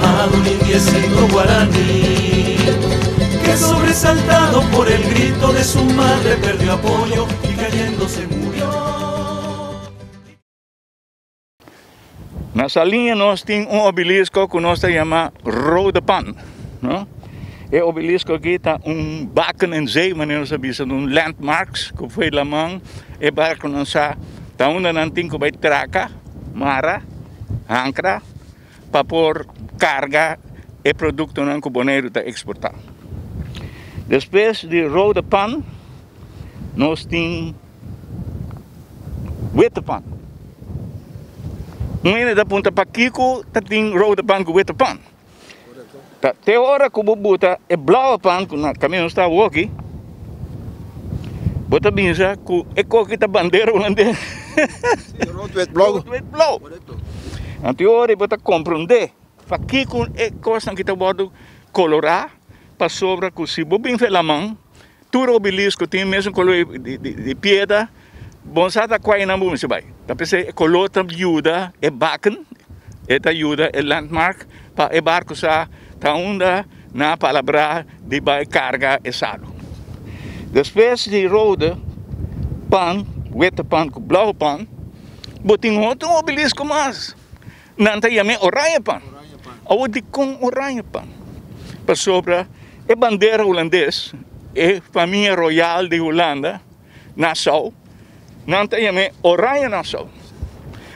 llamado un indiecito guaraní, que sobresaltado por el grito de su madre perdió apoyo y cayendo se murió. Na Saliña nos tin un obelisco cu nos ta yama Rode Pan, no? E obelisco aki ta un baken en zee, manera nos a bisa, un landmarks cu foi laman e barconan sa ta unda nan tin cu bay traca, mara, hancra pa por carga e productonan cu Boneiru ta exporta. Despues di Rode Pan nos tin Witte pan. Un hende ta puntra pakiko ta tin rode pan ku witte pan. Ta te ora ku bo buta e blauwe pan ku na kaminda nos ta awoki, bo ta bisa ku e koki ta bandera hulandes. Sí, rood wit blauw. Rood wit blauw. Anto e ora bo ta komprondé pakiko e kosnan ki ta wòrdu kolorá pasobra ku si bo bin fe laman. Tur obelisco tin e mesun color di piedra, bon sa ta cuai nan bo mester bay. Ta p'esey e color ta yuda e baken, e ta yuda e landmark pa e barco sa ta unda nan a palabra di bay carga e salo. Despues di rode pan, wete pan cu blauwe pan, bo tin otro obelisco mas, nan ta yam'e oranje pan. Awor dicon oranje pan? Pasobra e bandera hulandes, e famia royal di Hulanda, Nassau, nan ta yam'é Oranje Nassau.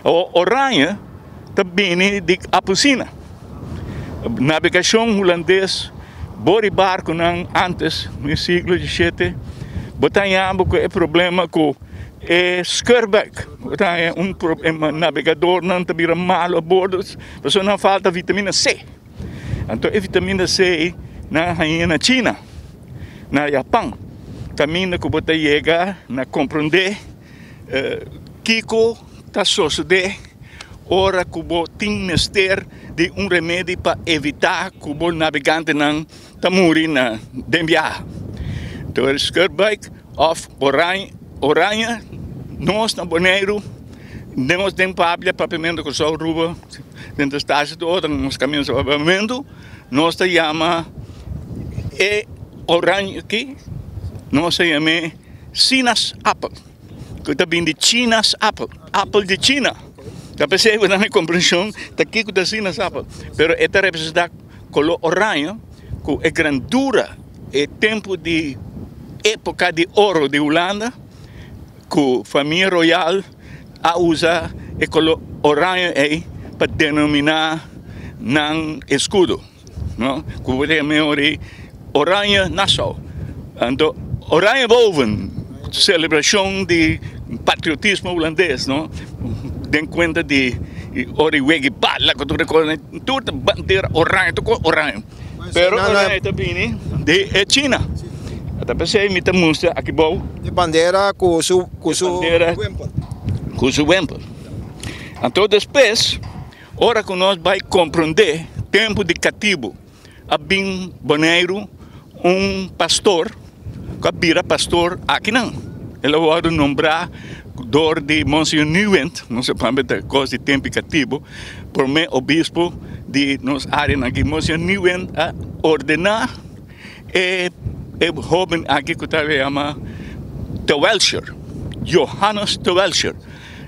Awor oranje ta bini di apelsina. Nabegashon hulandes bor di barkunan antes, den siglo dieshete, bo ta haña bo ku e problema ku e skurbuik. Bo ta haña un problema, nabegadornan ta bira malu a bordo pasobra nan falta vitamina C. Anto e vitamina C nan hañ'é na China, na Japan, kaminda ku bo ta yega na komprondé kiko ta sosodé ora ku bo tin mester di un remedi pa evitá ku bo nabegantenan ta muri na den biaha. Anto e skurbuik òf oraña nos na Boneiru. Nos den papia papiamentu Kòrsou, Aruba, Sint Eustatius tur otro nos kaminda sa papiamentu, nos ta yama e oranje aki, nos ta yam'é sinas apel, ku ta bini di chinas apel, apel di China. Ta p'esei ku na mi komprenshon ta kiko ta sinas apel, pero e ta representá koló oranje ku e grandura, e tempu di époka di oro di Hulanda. Ku famia royal a usa e koló oraño ei pa denominá nan eskudo, no? Ku bo ta yama ora Oranje Nassau. Anto Oranje Boven, selebrashon di patriotismo hulandes, no? Den kuenta di ora di wega i bala ku tur e kosnan, tur ta bandera oraño, tur kos oraño. Pero oranje ta bini di e China. Ta p'esei mi ta mustra aki bou. E bandera ku su ku su wempel. Ku su wempel. Anto despues, ora ku nos bai komprondé tempu di katibu, a bin Boneiru un pastor ku a bira pastor akinan. El a wòrdu nombrá dor di Monseñor Nieuwind, no sé pabia ta kos di tempu di katibu, promé obispo di nos áreanan aki. Monseñor Nieuwind a ordená e e hóben aki ku ta yama Tewelscher, Johannes Tewelscher.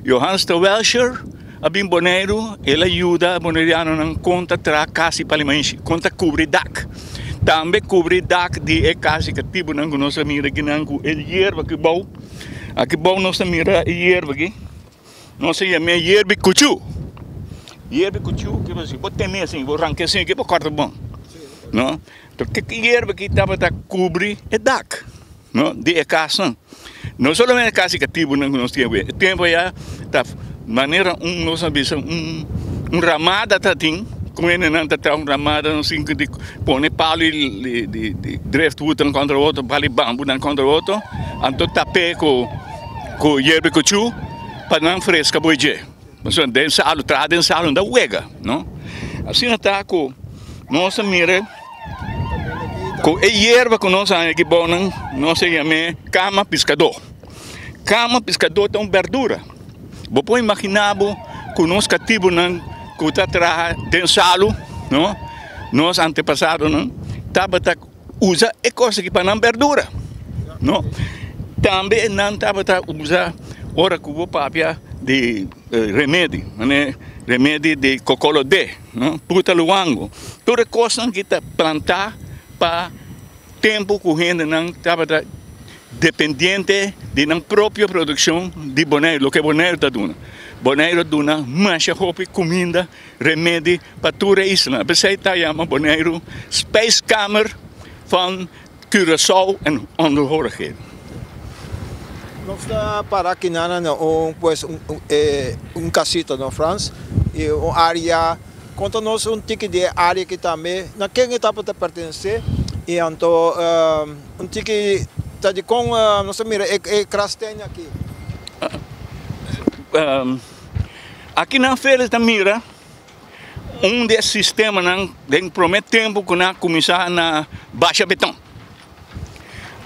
Johannes Tewelscher a bin Boneiru, el a yuda bonerianonan kon ta traha kas di palimanshi, kon ta kubri dak. Tambe kubri dak di e kas di katibunan ku nos a mira akinan ku e yerba aki bou. Aki bou nos ta mira e yerba aki. Nos a yam'é yerbi kuchu. Yerbi kuchu, ke bo hasi? Bo tene asin, bo ranka asin aki, bo kòrta bon. No? Enton ke yerba aki tabata kubri e dak, no, di e kasnan. No solamente kas di katibunan ku nos tin awe. E tempu aya ta manera un, nos a bisa, un un ramada ta tin, ku hendenan ta traha un ramada asin ku di pone palu di di di driftwood nan kontra otro, palu di bambu nan kontra otro, anto tap'é ku. Ku yerba kuchu pa nan freska bo dje. Pasobra den salu, traha den salu no ta wega, no. Asina ta ku nos a mira ku e yerba ku nos a haña aki bou nan, nos a yam'é kama piskadó. Kama piskadó ta un bèrdura. Bo por imaginá bo ku nos katibunan ku ta traha den salu, no. Nos antepasadonan tabata usa e kos aki pa nan berdura, no? Tambe nan tabata usa ora ku bo papia di remedi, mane remedi di kokolodé, no? Puta luango, tur e kosnan ki ta plantá pa tempu ku hendenan tabata dependiente di nan propio produkshon di Boneiru, loke Boneiru ta duna. Boneiru a duna masha hopi kuminda, remedi pa tur e islanan. P'esei ta yama Boneiru spijskamer van Curaçao en onderhorigheden. Nos ta para akinan na un pues un casita no Frans y un area conta nos un tiki di e area aki tambe na ken e tabata pertenece y anto un tiki ta di con nos ta mira e krasteen aki. Akinan Felix ta mira un di e sistemanan den prome tempu ku nan a kuminsá na basha beton.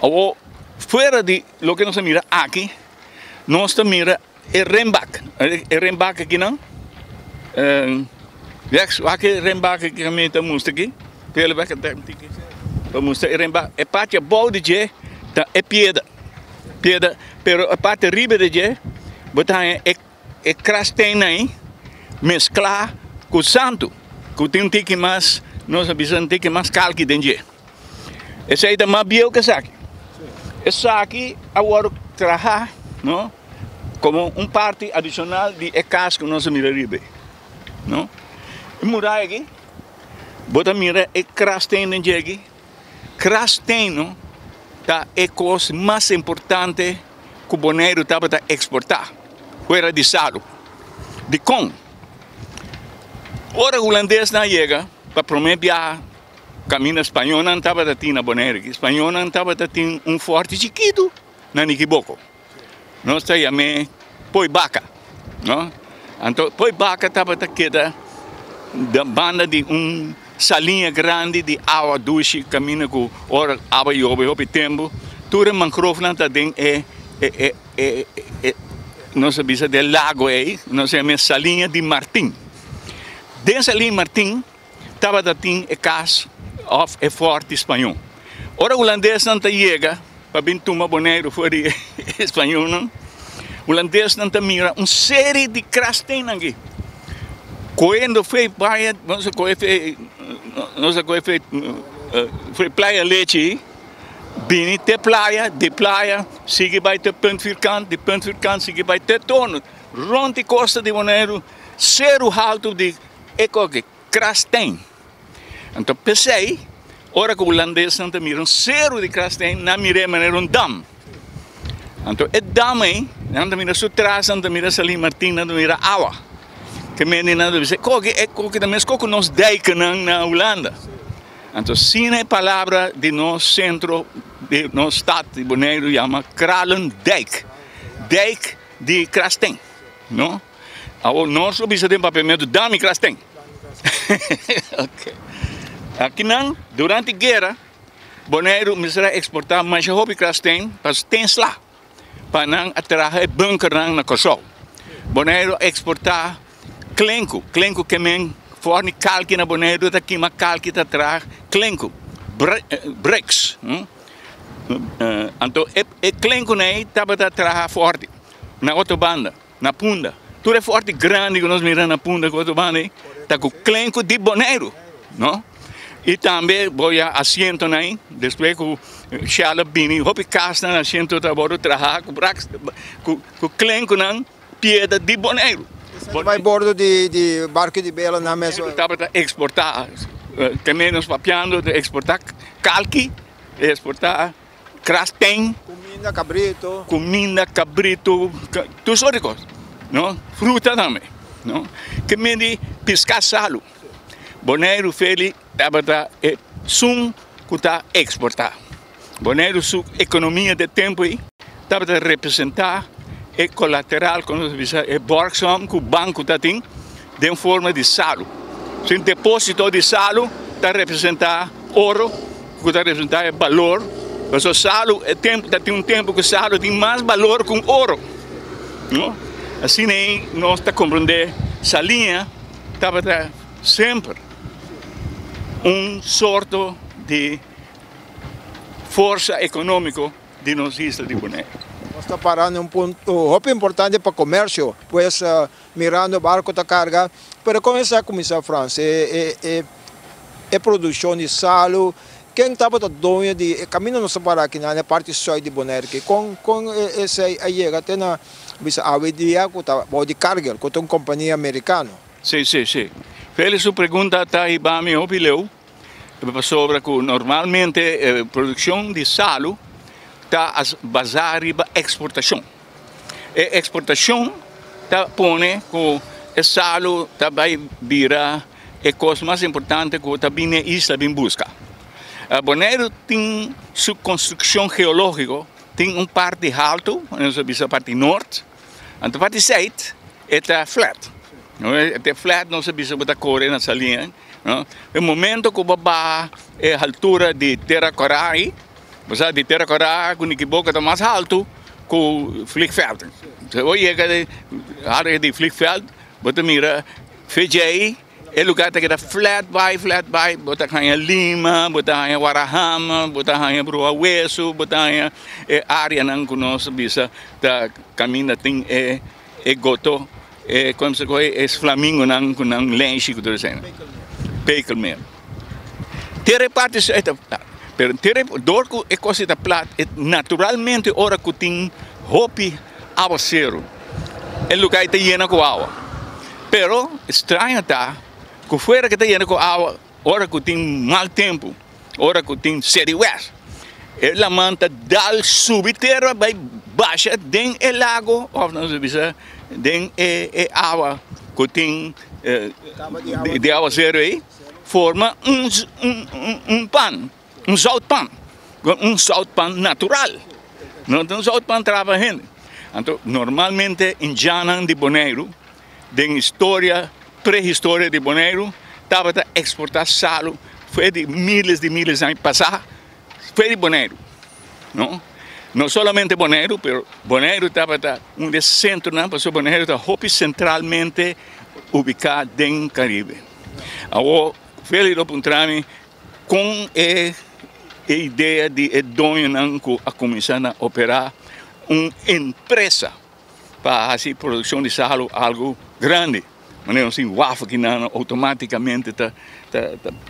Awor, fuera di loke nos a mira aki, nos ta mira e renbak. E renbak akinan, Rex, wak e renbak aki ku mi ta mustra aki. Pele bek un tiki pa mustra e renbak. E parti abou di dje ta e piedra, piedra, pero e parti riba di dje bo ta haña e. E krasteen ei mesklá ku santu, ku tin un tiki mas, nos a bisa un tiki mas kalki den dje. Esei ta mas bieu ku esaki. Esaki a wòrdu trahá, no, komo un parti adishonal di e kas ku nos a mira riba ei, no. E muraya aki, bo ta mira e krasteen den dje aki. Krasteen, no, ta e kos mas importante ku Boneiru tabata eksportá fuera di salu. Dikon? Ora hulandesnan a yega pa promé biaha kaminda spañónan tabata tin na Boneiru aki, spañónan tabata tin un fòrti chikitu na Nikiboko. Nos ta yam'é Poi Baka, no? Anto Poi Baka tabata keda banda di un saliña grandi di awa dushi kaminda ku ora awa yobe hopi tempu tur e mangrofnan ta den e e e e nos a bisa den lago ei, nos a yam'é Saliña di Martin. Den Saliña Martin tabata tin e kas òf e fòrti spañó. Ora hulandesnan ta yega pa bin tuma Boneiru for di e spañónan, hulandesnan ta mira un seri di krasteennan aki. Koendo fe playa, nos a koe fe, nos a koe fe, fe Playa Lechi, bini te playa, di playa sigui bai te Punt Vierkant, di Punt Vierkant sigui bai te Toorn, rònt di kosta di Boneiru, seru haltu di E koke krasteen. Anto p'esei, ora ku hulandesnan ta mira un seru di krasteen, nan mir'é manera un dam. Anto e dam ei, nan ta mira su tras, nan ta mira Salin Martin, nan ta mira awa. Ke mende nan ta bisa, e koke, e koke ta meskos ku nos dijkennan na Hulanda. Anto asina e palabra di nos sentro, di nos stat di Boneiru yama Kralendijk, dijk di krasteen, no? Awor nos lo bisa den papiamentu dami krasten. Ok. Akinan durante guera Boneiru mester a eksportá masha hopi krasten pa stensla pa nan a traha e bunkernan na Kòrsou. Boneiru a eksportá klenku, klenku ke men fòrni kalki na Boneiru ta kima kalki ta traha klenku, bricks. Anto e klenkunan ei tabata traha fòrti na otro banda. Na Punda. Tur e forti grandi ku nos mira na Punda ku otro banda ei ta ku klenku di Boneiru, no? I tambe bo ya asientonan ei, despues ku Shell a bini hopi kasnan asiento ta wòrdu traha ku brak ku ku klenkunan piedra di Boneiru. Esaki bai bordo di di barku di bela nan mes. Boneiru tabata eksportá, te menos papiando ta eksportá kalki, eksportá. Kraspen. Kuminda kabritu. Kuminda kabritu, tur sort di kos, no? Fruta tambe, no? Ke mindi piska salu. Boneiru feli tabata e sun ku ta eksportá. Boneiru su ekonomia di e tempu ei tabata representá e kolateral, ku nos ta bisa e bòrgsom ku banko ta tin den forma di salu. Si un deposito di salu ta representá oro ku ta representá e balor, pasobra salu e tempu ta tin un tempu ku salu tin mas balor ku oro, no? Asina ei nos ta komprondé saliña tabata semper. Un sorto di forsa ekonómiko di nos isla di Boneiru. Nos ta para na un punto hopi importante pa komersio, pues mirando barko ta karga, pero kon esei a kuminsá Frans? E e e produkshon di salu, ken tabata doño di e kaminda nos ta para aki na e parti sùit di Boneiru aki? Kon kon esei a yega te na bisa awe dia ku ta bou di Cargill ku ta un kompania merikano? Sí, sí, sí. Feli su pregunta ta hiba mi hopi leu, pasobra ku normalmente e produkshon di salu ta basá riba eksportashon. E eksportashon ta pone ku e salu ta bai bira e kos mas importante ku ta bini e isla bin buska. Boneiru tin su konstrukshon geológiko, tin un parti haltu, nos ta bisa parti nort, Anto parti seit e ta flat. E ta flat nos a bisa bo ta kore na salia no. E momento ku bo baha e haltura di Tera Kora ei, bo sa di Tera Kora ku Nikiboka ta mas haltu ku vliegveld. Si bo yega di area di vliegveld bo ta mira VJ. E lugar ta keda flat bai, flat bai, bo ta haña Lima, bo ta haña Warahama, bo ta haña Brua Wesu, bo ta haña e areanan ku nos a bisa ta kaminda tin e e goto, e kon se kohe e flamingonan ku nan lenshi ku tur esei. Pekelmeer. Tera e parti e ta plat, pero tera dor ku e kos ei ta plat, naturalmente ora ku tin hopi awaseru e lugar ei ta yena ku awa. Pero straño ta ku fuera ke ta yena ku awa ora ku tin mal tempu, ora ku tin seri wes, e laman ta dal subi tera bai basha den e lago òf nos ta bisa den e awa ku tin di awaseru ei forma un pan. Un zoutpan, un zoutpan natural, no ta un zoutpan traha pa hende. Anto normalmente indiannan di Boneiru den historia, prehistoria di Boneiru tabata eksportá salu for di miles di miles di aña pasá for di Boneiru, no. No solamente Boneiru, pero Boneiru tabata un di e sentronan pasobra Boneiru ta hopi sentralmente ubiká den Karibe. Awor Feli lo puntra mi. Kon e idea di e doñonan ku a kuminsá na operá un empresa pa hasi produkshon di salu algu grandi, manera nos tin waf akinan outomátikamente ta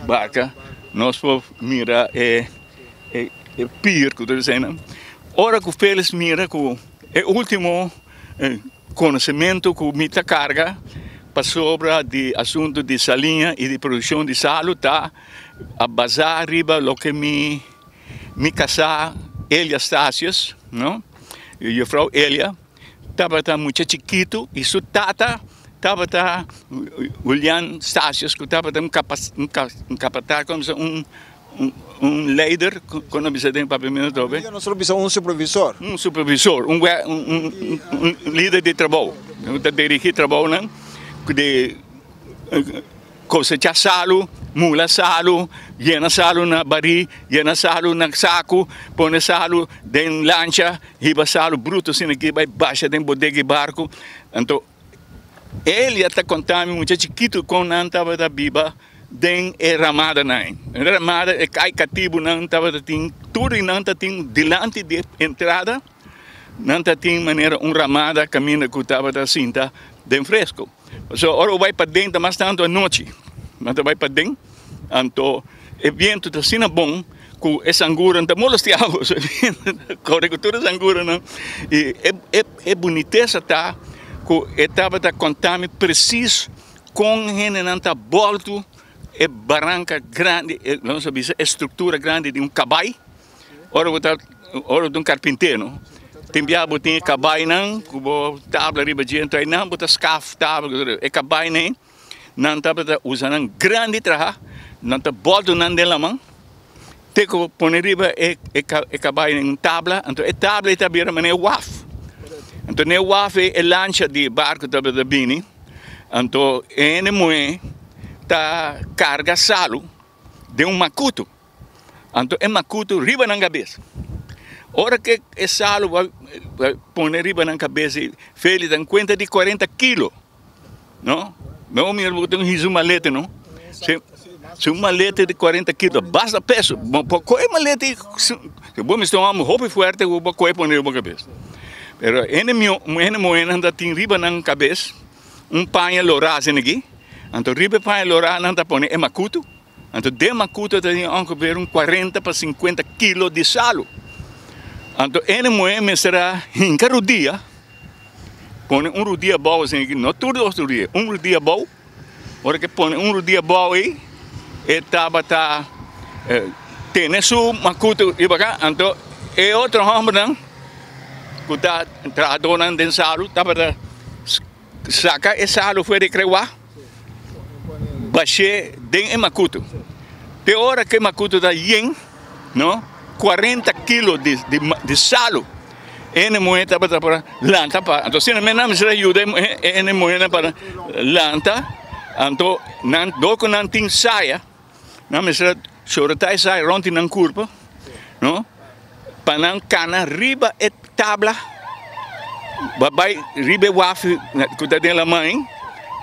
barka, nos por mira e pier ku ta bisa einan. Ora ku Félix mira ku e último Konosementu ku mi ta karga pasobra di asuntu di saliña i di produkshon di salu ta a basá riba loke mi mi kasá Elia Stasius, no, jufrou Elia tabata mucha chikitu i su tata tabata Julian Stasius ku tabata un kapatá, un Un leider, kon nos bisa den papiamentu atrobe? Nos lo bisa un supervisor. Un supervisor, un un lider di trabou. Ku ta dirigí trabounan di kosechá salu, mula salu, yena salu na barí, yena salu na saku, pone salu den lancha, hiba salu brutu asina aki bai basha den bodega di barku. Anto Elia ta konta mi mucha chikitu kon nan tabata biba den e ramadanan ei. E ramada, e kai katibunan tabata tin, tur di nan ta tin dilanti di e entrada, nan ta tin manera un ramada kaminda ku tabata sinta den fresku. Pasobra ora bo bai paden ta mas tantu anochi, nan ta bai paden, anto e bientu ta asina bon ku e sanguranan ta molestia bo, kore ku tur e sanguranan i e bunitesa ta ku e tabata konta mi presis kon hendenan ta bòltu e baranka grandi, nos a bisa e struktura grandi di un kabai, ora bo ta ora bo ta un karpinté no, tin bia bo tin e kabainan ku bo tabla riba dje, anto einan bo ta skaf tabla, e kabainan ei nan tabata usa nan grandi traha, nan ta bòltu nan den laman te ku bo pone riba e e kabainan un tabla, anto e tabla ei ta bira manera waf, anto na e waf ei e lancha di e barku tabata bini. Anto e hende muhé ta karga salu den un makutu. Anto e makutu riba nan kabes. Ora ku e salu bai pone riba nan kabes ei, Feli ta kuenta di kuarenta kilo, no? No mira bo tin un hizu maleta, no? Si un maleta di 40 kilo, basta peso. Bo por kohe maleta i si bo mester un hòmber hopi fuerte ku bo kohe pone riba bo kabes. Pero hende hende muhénan ta tin riba nan kabes un paña lorá asina aki, anto riba e paña lorá nan ta pone e makutu, anto den makutu ta tin ongeveer un 40 pa 50 kilo di salu. Anto hende muhé mester a hinka rudia, pone un rudia abou asina aki, no tur dos rudia, un rudia abou. Ora ke pone un rudia abou ei, e tabata tene su makutu riba ka, anto e otro hòmbernan ku ta trahadónan den salu tabata saka e salu fuera di krewá, bash'é den e makutu. Te ora ku e makutu ta yen, no, kuarenta kilo di salu. Hende muhé tabata por lanta pa, anto asina men nan mester a yuda e hende muhénan pa lanta, anto nan dor ku nan tin saya, nan mester a shorotá e saya rònt di nan kurpo, no, pa nan kana riba e tabla pa bai riba e waf ku ta den laman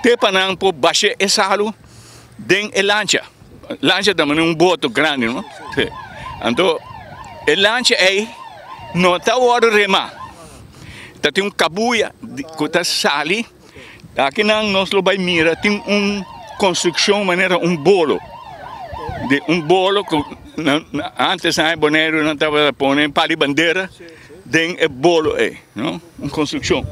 te pa nan por basha e salu den e lancha. Lancha ta manera un boto grandi, no? Sí. Anto e lancha ei no ta wòrdu remá. Ta tin un kabuya ku ta sali. Aki nan nos lo bai mira tin un konstrukshon manera un bolo. Di un bolo ku antes nan e Boneiru nan tabata pone pali bandera den e bolo ei, no? Un konstrukshon.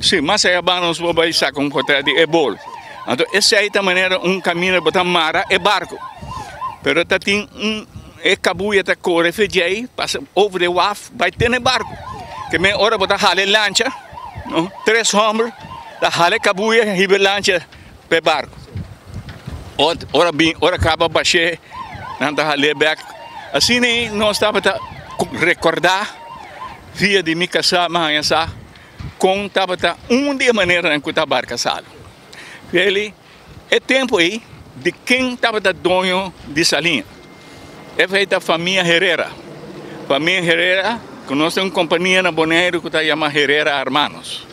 Sí, mas aya ban nos por bai saka un portret di e bolo. Anto esei ta manera un kaminda bo ta mara e barko. Pero ta tin un e kabuya ta kore fe djei pasa over de waf bai tene barko. Ke men ora bo ta hala e lancha, no, tres hòmber ta hala e kabuya hiba e lancha pa e barko. Ora bin ora kaba bash'é nan ta hal'é bèk. Asina ei nos tabata rekordá via di mi kasá mi haña sa kon tabata un di e maneranan ku ta barka salu. Feli, e tempu ei di ken tabata doño di Saliña? Esei ta famia Herrera. Famia Herrera ku nos tin un kompania na Boneiru ku ta yama Herrera Hermanos.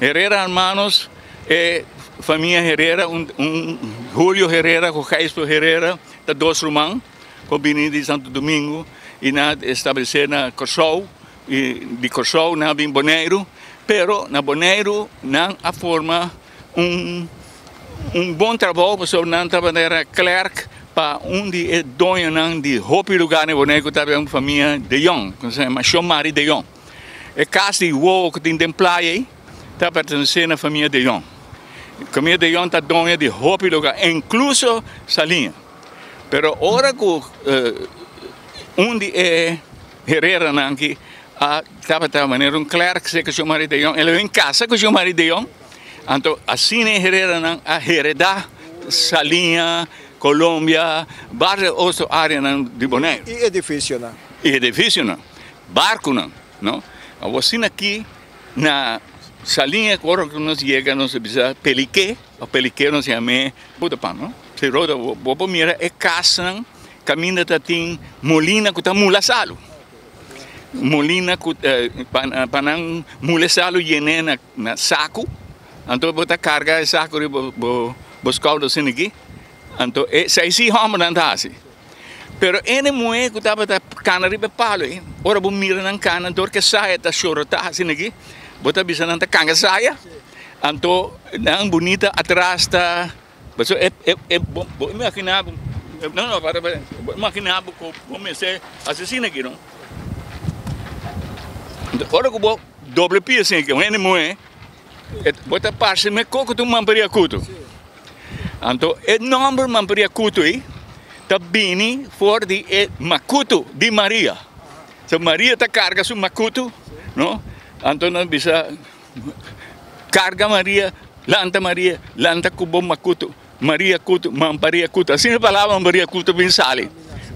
Herrera Hermanos. E famia Herrera, un Julio Herrera ku Gijsbert Herrera ta dos ruman ku bini di Santo Domingo i nan a establesé na Kòrsou i di Kòrsou nan a bin Boneiru, pero na Boneiru nan a forma un un bon trabou pasobra nan tabata era klerk pa un di e doñonan di hopi lugá na Boneiru ku tabata un famia De Jong, ku se yama Shomari De Jong. E kas di wowo ku tin den playa ei ta pertenesé na famia De Jong. Famia De Jong ta doño di hopi lugá, inkluso Saliña. Pero ora ku un di e hereranan aki a tabata manera un klerk serka Shomari De Jong, el a bin kasa ku Shomari De Jong, anto asina e hereranan a heredá Saliña, Colombia, varios otro áreanan di Boneiru. I edifisionan. I edifisionan. Barkunan, no? Awor asina aki na Saliña ku ora ku nos yega nos a bisa Peliké òf Peliké nos yam'é Botapan, no? Si roda bo por mira e kasnan kaminda ta tin molina ku ta mula salu. Molina ku pa nan mula e salu yen'é na saku, anto bo ta karga e saku riba bo skouder asina aki, anto esei si hòmbernan ta hasi. Pero ene muhé ku tabata kana riba e palo ei, ora bo mira nan kana dor ku e saya ta shorotá asina aki, bo ta bisa nan ta kanga saya, anto nan bunita atras ta, pasobra e e e bo bo imaginá bo, no no para para, bo imaginá bo ku bo mester hasi asina aki no. Anto ora ku bo doble pia asina aki, un hende muhé, bo ta parse mekó ku ta un mamperia kutu. Anto e nòmber Mamperia Kutu ei ta bini for di e makutu di Maria. So Maria ta karga su makutu, no? Anto nan bisa, Karga Maria, lanta Maria, lanta ku bo makutu. Maria Kutu, Mamparia Kutu. Asina e palabra Mamparia Kutu bin sali.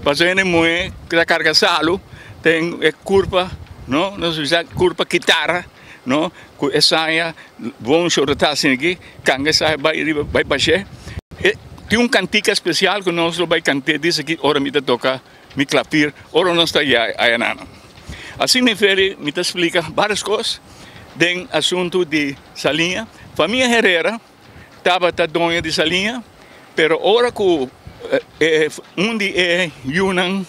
Pasobra hende muhé ku ta karga salu ten e kurpa, no? Nos bisa kurpa kitara. No ku e saña bon shorotá asina aki, kanga e saña bai riba bai bash'é. E tin un kantika spesial ku nos lo bai kant'é dis aki ora mi ta toka mi klapir, ora nos ta ya ayananan. Asina mi Feli mi ta splika vários kos den asuntu di Saliña. Famia Herrera tabata doño di Saliña. Pero ora ku e un di e yunan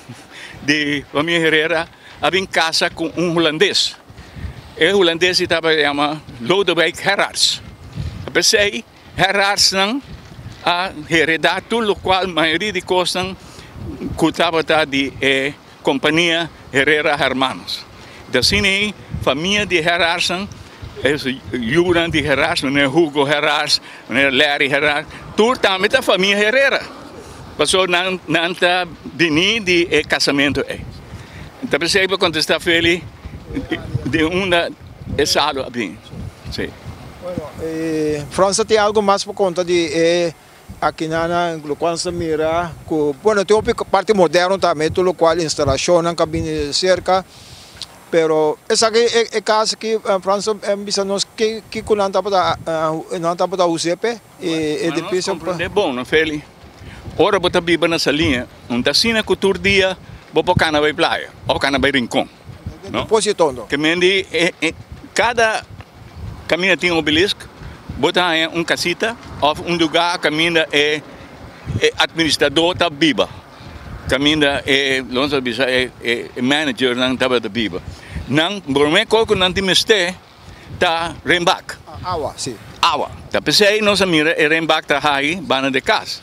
di famia Herrera a bin kasa ku un hulandes. E hulandes ei tabata yama Lodewijk Gerards. P'esei Gerardsnan a heredá tur lokual mayoria di kosnan ku tabata di e kompania Herrera Hermanos. Ta asina ei famia di Gerardsnan, e yunan di Gerards, meneer Hugo Gerards, meneer Larry Gerards, tur tambe ta famia Herrera. Pasobra nan nan ta bini di e kasamentu ei. Ta p'esei bo kontestá Feli di unda e salu a bini. Sí. Bueno, Frans ta tin algo mas pa konta di e akinan lokual nos ta mira ku, bueno tin hopi parti moderno tambe tur lokual instalashonnan ka bini serka, pero esaki e kas aki Frans a bisa nos kiko nan tabata nan tabata us'e p'e e edifisio. Nos komprende bon no Feli, ora bo ta biba na Saliña un ta asina ku tur dia bo por kana bai playa òf kana bai Rincon no, ke men di kada kaminda tin obelisk bo ta haña un kasita òf un lugá kaminda e administradó ta biba, kaminda e lo nos a bisa e managernan tabata biba. Nan promé kos ku nan tin mester ta renbak. Awa, si. Awa. Ta p'esei nos a mira e renbak ta hayi banda di kas.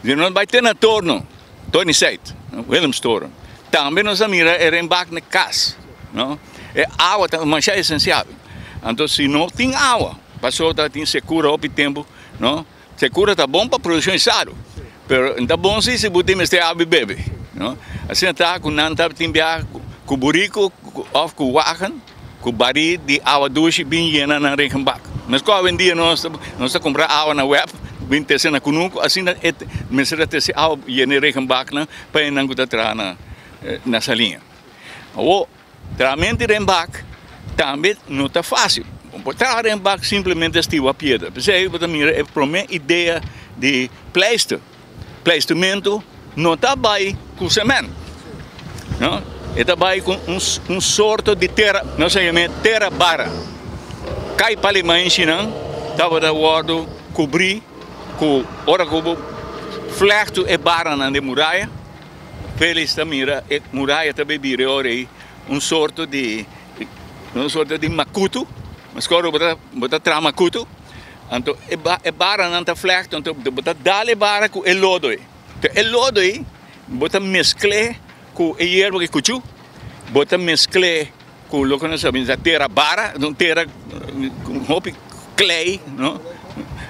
Di nos bai te na torno, Toniseit, Willemstoren, tambe nos a mira e renbak na kas, no. E awa ta masha esensial. Anto si no tin awa, pasobra ta tin sekura hopi tempu, no. Sekura ta bon pa produkshon di salu, pero no ta bon si si bo tin mester awa di bebe, no. Asina ta ku nan ta tin biaha ku buriku òf ku wagen ku barí di awa dushi bin yena nan regenbak. Meskos awendia nos nos ta kumpra awa na wèp bin tese na kunuku, asina e mester a tese awa yena e regenbaknan pa e nan ku ta traha na na saliña. Awor, trahamento di renbak tambe no ta fásil. Bo por traha renbak simplemente stiwa piedra. P'esei bo ta mira e promé idea di pleister. Pleistermentu no ta bai ku semènt, no, e ta bai ku un sorto di tera, nos a yam'é tera bara. Kai palimanshinan tabata wòrdu kubrí ku ora ku bo flèktu e baranan di muraya, Félix ta mira e muraya ta bai bira e ora ei un sorto di un sorto di makutu, meskor bo ta traha makutu. Anto e baranan ta flèktu, anto bo ta dal e bara ku e lodo ei. Anto e lodo ei bo ta meskl'é ku e yerba ku e kuchú, bo ta meskl'é ku loke nos ta bisa tera bara, un tera ku hopi klei, no.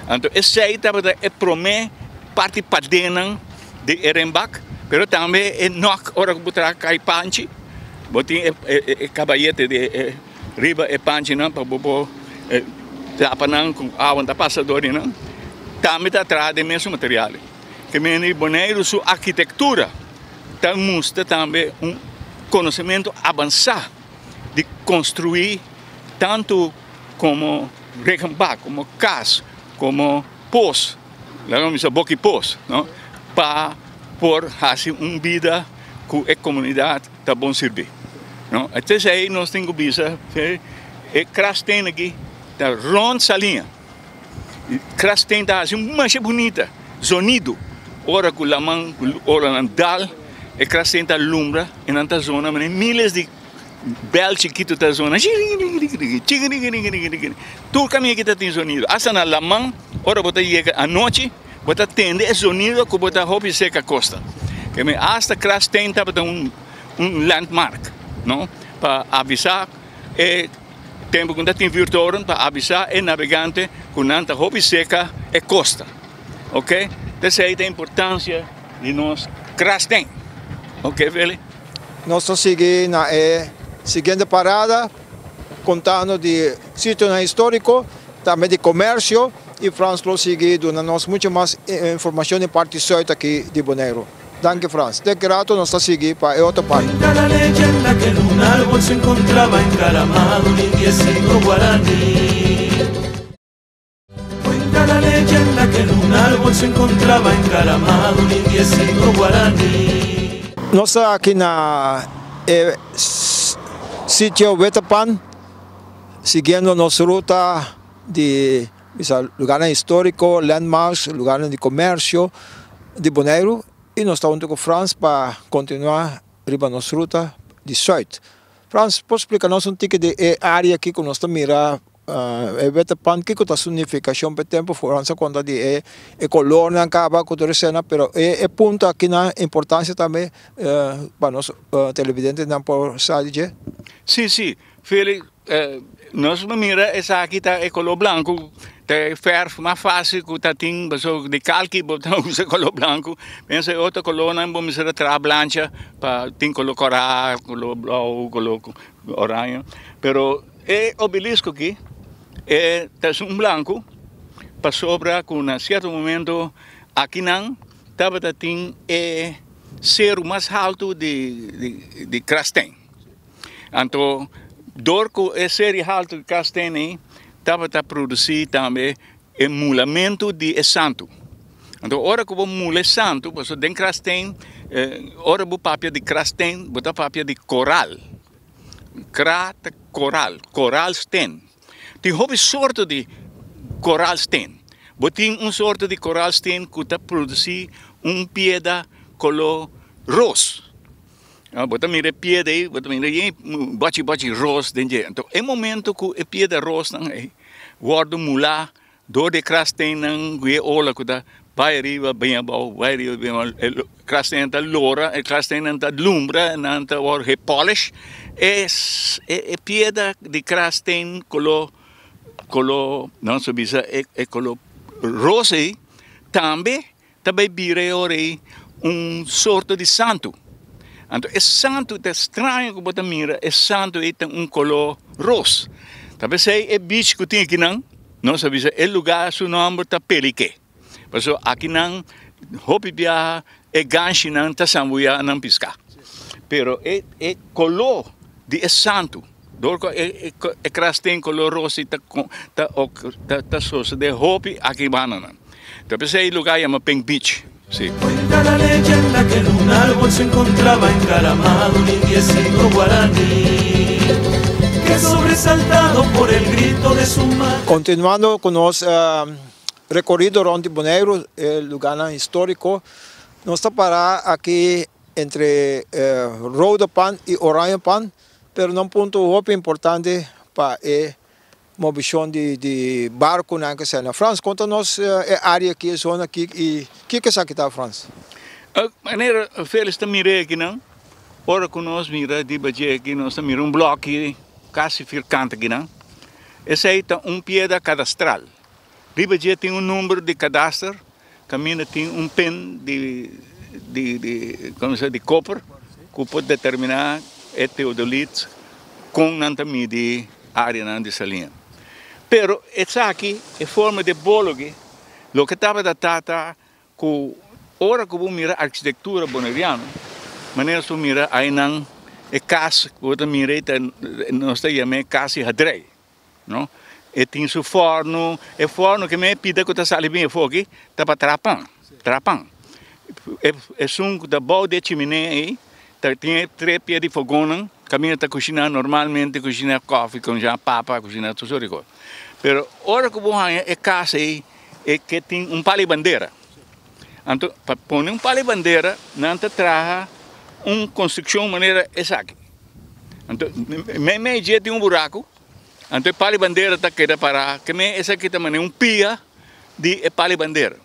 Anto esei tabata e promé parti padennan di e renbak, pero tambe e nòk ora ku bo traha kai panchi, bo tin e kabayete di e. Riba e panchinan pa bo por tapa nan ku awa ta pasa dor di nan. Tambe ta traha den mesun material. Ke mende Boneiru su arkitektura ta mustra tambe un konosementu abansá di konstruí tantu komo regenbak, komo kas, komo pos, laga nos bisa boki pos, no, pa por hasi un bida ku e komunidat ta bon sirbi. No, esei nos tin ku bisa e krasteen aki ta rond Saliña. Krasteen ta hasi masha bunita zonido ora ku laman ora nan dal e krasteen ta lumbra i nan ta zona manera miles di bel chikitu ta zona chikirikirikirikirikirikirikiri tur kaminda ki ta tin zonido asta na laman ora bo ta yega anochi bo ta tende e zonido ku bo ta hopi serka kosta asta krasteen tabata un un landmark no pa avisa e tempo ku ta tin vuurtoren pa avisa e navegante ku nan ta hopi serka e kosta ok esei ta importancia di nos krasteen ok Feli. Nos ta sigui na e siguiente parada contando di sitionan historico tambe di comercio y Frans lo sigui duna nos mucho mas informacion di parti zuid aki di Boneiru. Danki Frans. Te ki rato nos ta sigui pa e otro parti. Cuenta la leyenda que en un árbol se encontraba encaramado un indiecito guaraní. Cuenta la leyenda que en un árbol se encontraba encaramado un indiecito guaraní. Nos ta aki na e sitio Wetapan siguiendo nos ruta di. Bisa lugarnan históriko, landmarks, lugarnan di komersio di Boneiru i nos ta huntu ku Frans pa kontinuá riba nos ruta di sùit. Frans, por splika nos un tiki di e área aki ku nos ta mira e wete pan, kiko ta su nifikashon pa e tempu? Frans a konta di e e kolornan kaba ku tur esena, pero e e punto aki nan importansia tambe pa nos televidentenan por sa di dje. Sí, sí, Felix, Nos por mira esaki ta e color blanco, ta e verf mas facil cu ta tin, pasobra di calki bo ta usa color blanco, pensa e otro colornan bo mester a traha blancha pa tin color cora, color blauw, color oranje, pero e obelisco aki e ta esun blanco pasobra cu na cierto momento akinan tabata tin e cero mas halto di Krasteen. Anto dor ku e seri haltu di kas tene tabata produsí tambe e mulamentu di e santu. Anto ora ku bo mula e santu, pasobra den krasteen, ora bo papia di krasteen, bo ta papia di koral. Kra ta koral, koralsteen. Tin hopi sorto di koralsteen. Bo tin un sorto di koralsteen ku ta produsí un pieda koló ros. Bo ta mira e piedra ei, bo ta mira yen bachi bachi ros den dje. Anto e momento ku e piedra rosnan ei wòrdu mulá dor di e krasteinnan ku e ola ku ta bai ariba bin abou, bai ariba bin abou, e krasteinnan ta lora, e krasteinnan ta lumbra, nan ta wòrdu gepolish. E e piedra di krastein koló koló nos ta bisa e koló ros ei tambe ta bai bira e ora ei un sorto di santu. Anto e santu ta straño ku bo ta mira e santu ei ta un koló ros. Ta p'esei e beach ku tin akinan, nos a bisa e lugá su nòmber ta Peliké. Pasobra akinan hopi biaha e ganshinan ta sambuyá nan piská. Pero e e koló di e santu, dor ku e e krasteen koló ros ei ta ta ta sosodé hopi aki bandanan. Ta p'esei lugá yama Pink Beach, si. Cuenta la leyenda que en un árbol se encontraba encaramado un indiecito guaraní que sobresaltado por el grito de su madre. Continuando cu nos recorido rond di Boneiru, e lugarnan historico, nos ta para aki entre Rode Pan y Oranje Pan, pero na un punto hopi importante pa e Movishon di di barkunan ke sa na Frans. Konta nos e área aki, e zona aki i kiko esaki ta Frans? Manera Felix ta mira e akinan, ora ku nos mira riba dje aki nos ta mira un bloki kasi firkant akinan. Esei ta un piedra kadastral. Riba dje tin un number di kadaster, kaminda tin un pen di di di komo se di koper ku por determiná e teodolit kon nan ta midi áreanan di saliña. Pero esaki e forma di e bolo aki loke tabata ta ta Ku ora ku bo mira arkitektura boneriano, manera su mira ainan e kas ku bo ta mira ei ta nos ta yam'é kas di hadrei, no. E tin su fòrnu, e fòrnu ke men e pida ku ta sali bin afó aki ta pa traha pan, traha pan. Esun ku ta bou di e chiminea ei ta tin e tres pia di fogonnan kaminda ta kushiná normalmente, kushiná kòfi, kushiná papa, kushiná tur sort di kos. Pero ora ku bo haña e kas ei e ke tin un pala di bandera. Anto pa pone un pala di bandera nan ta traha un konstrukshon manera esaki. Anto meimei dje tin un buraku, anto e pala di bandera ta keda pará ke men esaki ta manera un pia di e pala di bandera.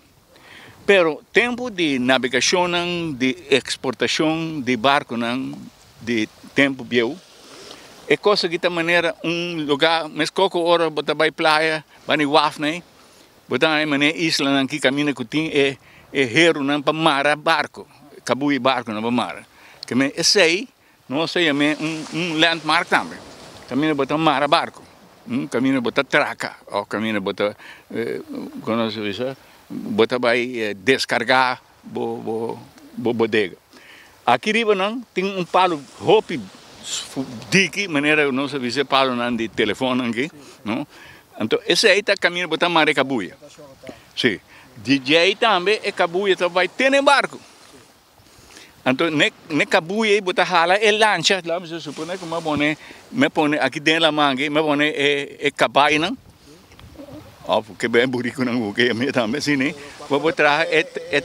Pero tempu di nabegashonnan di eksportashon di barkunan di tempu bieu, e kos aki ta manera un lugá meskos ku ora bo ta bai playa, bai na waf nei, bo ta haña manera islanan aki kaminda ku tin e e herunan pa mara barku, kabuya barkunan pa mara. Ke men esei Nos ta yam'é un landmark tambe. Kaminda bo ta mara barku, kaminda bo ta traka òf kaminda bo ta, kon nos ta bisa, bo ta bai deskargá bo bodega. Aki riba nan tin un palu hopi diki, manera nos ta bisa e palunan di telefonnan aki, no. Anto esei ta kaminda bo ta mara e kabuya. Si. Di djei tambe e kabuya ta bai tene barku. Anto ne ne kabuya ei bo ta hala e lancha, laat mi supone ku mi a pone mi a pone aki den laman aki mi a pone e e kabainan. Òf ke ben burikunan ku ke mi tambe asina, bo por traha e E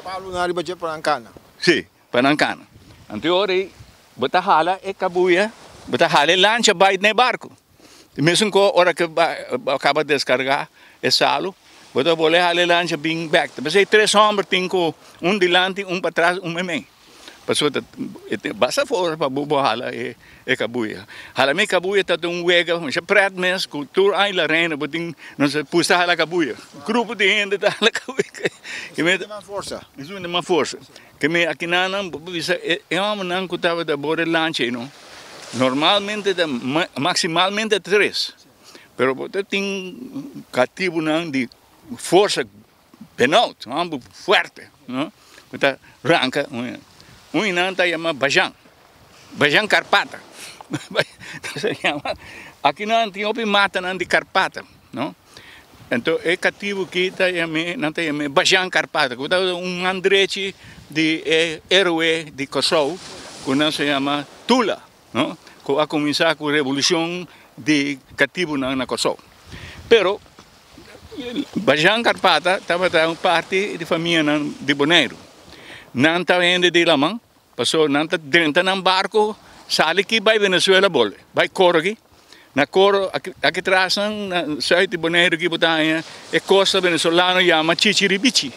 palunan riba dje pa nan kana. Sí, pa nan kana. Anto e ora ei bo ta hala e kabuya, bo ta hala e lancha bai na e barku. Di mesun ko ora ke bo kaba deskargá e salu, bo ta bolbe hala e lancha bin bèk. Ta p'esei tres hòmber tin ku un dilanti, un patras, un meimei. Pasobra ta basta forsa pa bo por hala e kabuya. Hala mi kabuya ta un wega masha pret mes ku tur aña la reina bo tin nos a pusta hala kabuya. Grupo di hende ta hala kabuya. Esun di mas forsa. Esun di mas forsa. Ke mi akinanan bo por bisa e hòmbernan ku tabata bor e lancha ei no normalmente ta maksimalmente tres pero bo ta tin katibunan di forsa Benout, un homber fuerte, no? Cu ta ranca un Un di nan ta yama Bajan, Bajan Carpata. Se yama. Aki nan tin hopi matanan di carpata, no? Anto e catibu aki ta yam'e, nan ta yam'e Bajan Carpata, cu ta un man drechi di e heroe di Kòrsou, cu nan sa yama Tula, no? Cu a cuminsa cu revolucion di catibunan na Kòrsou. Pero Bajan Karpata tabata un parti di famianan di Boneiru. Nan ta hende di laman, pasobra nan ta drenta nan barko, sali aki bai Venezuela bolbe, bai Coro aki. Na Coro, aki tras nan, na sùit di Boneiru aki bo ta haña e kosta venezolano yama Chichiribichi.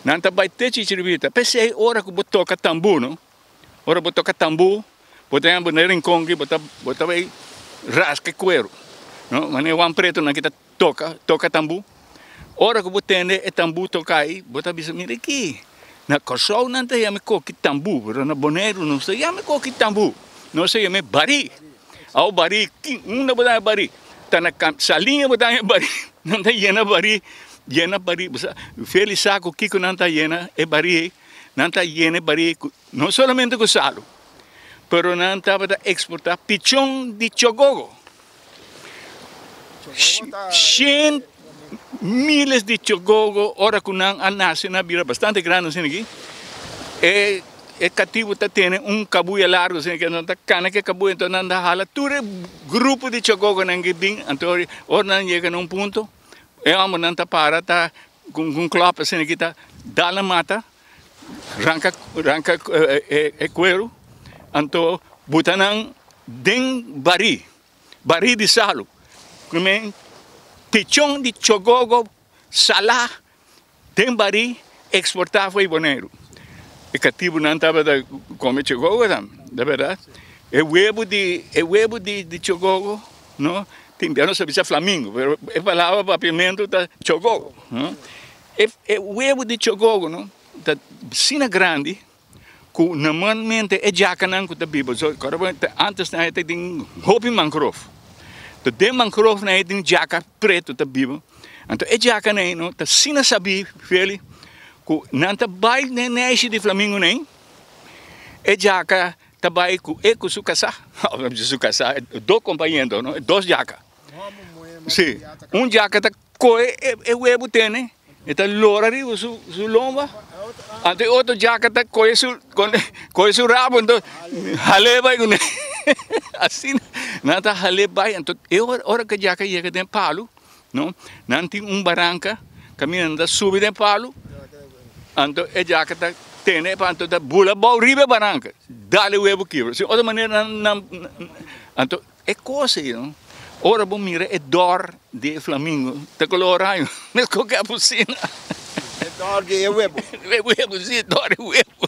Nan ta bai te Chichiribichi. P'esei ora ku bo toka tambú no, Ora bo toka tambú, bo ta yama bo na rincon aki, bo ta bo ta bai raska e cuero, no? Manera Juan Pretonan ki ta toka, toka tambú. Ora ku bo tende e tambú toka ai, bo ta bisa, mira aki, na Kòrsou nan ta yama e koki tambú, pero na Boneiru no ta yama e koki tambú, nos ta yama e barí. Awo barí, kin, unda bo ta haña barí? Ta na Saliña bo ta haña barí, nan ta yena barí, yena barí, bo sa, Feli sa ku kiko nan ta yena e barí ei. Nan ta yena e barí ku no solamente ku salu, pero nan tabata eksportá pichon di chogogo. Shen miles di chogogo ora ku nan a nase nan a bira bastante grandi asina aki. E e katibu ta tene un kabuya largu asina aki, nan ta kana ku e kabuya enton nan ta hala tur e grupo di chogogonan ki bin, anto ora nan yega na un punto e hòmbernan ta para ta Ku un klòp asina ki ta dal na mata, ranka ranka e kueru, anto buta nan den barí, barí di salu. Primer pichon di chogogo salá den barí eksportá for di Boneiru. E katibunan tabata kome chogogo tambe, ta bèrdat? E webu di e webu di chogogo no. Tin bia nos ta bisa flamingo, pero e palabra papiamentu ta chogogo. E e webu di chogogo no ta asina grandi ku normalmente e djakanan ku ta biba, so kòrda bo antes nan e ta tin hopi mangrove. To den mangrove nan e tin djaka pretu ta biba. Anto e djakanan ei no ta asina sabí feli ku nan ta bai den neishi di flamingonan ei, e djaka Ta bai ku e ku su kasá, su kasá, dos kompañero no, dos djaka. Si, un djaka ta kohe e webu tene, e ta lora riba su su lomba, anto e otro djaka ta kohe su kohe su rabo anto hal'é bai kuné. Asina nan ta hal'é bai, anto e ora ora ku e djaka yega den palu no, nan tin un baranka kaminda nan ta subi den palu. Anto e djaka ta tene e pan, anto ta bula bou riba e baranka, dal e webu kibra. Sin otro manera nan, nan, anto e kos ei no, ora bo mira e dor di e flamingo ta kolor oraño, meskos ku apusina. E dor di e webu. E webu, si, e dor di webu,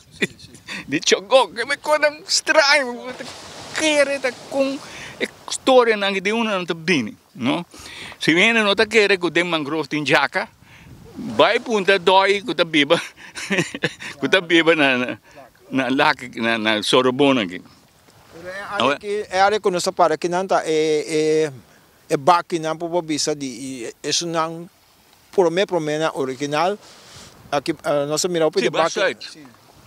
di chogó. E kosnan straño, bo ta kere ta kon e storianan di unda nan ta bini, no. Si hende no ta kere ku den mangrove tin djaka. Bai punta dòi ku ta biba ku ta biba na na lak na na Sorobon aki. Pero e área aki e área ku nos ta para akinan ta e e e bakinan por por bisa di esunnan promé proménan original aki nos a mira hopi di baki. Si, mas sùit.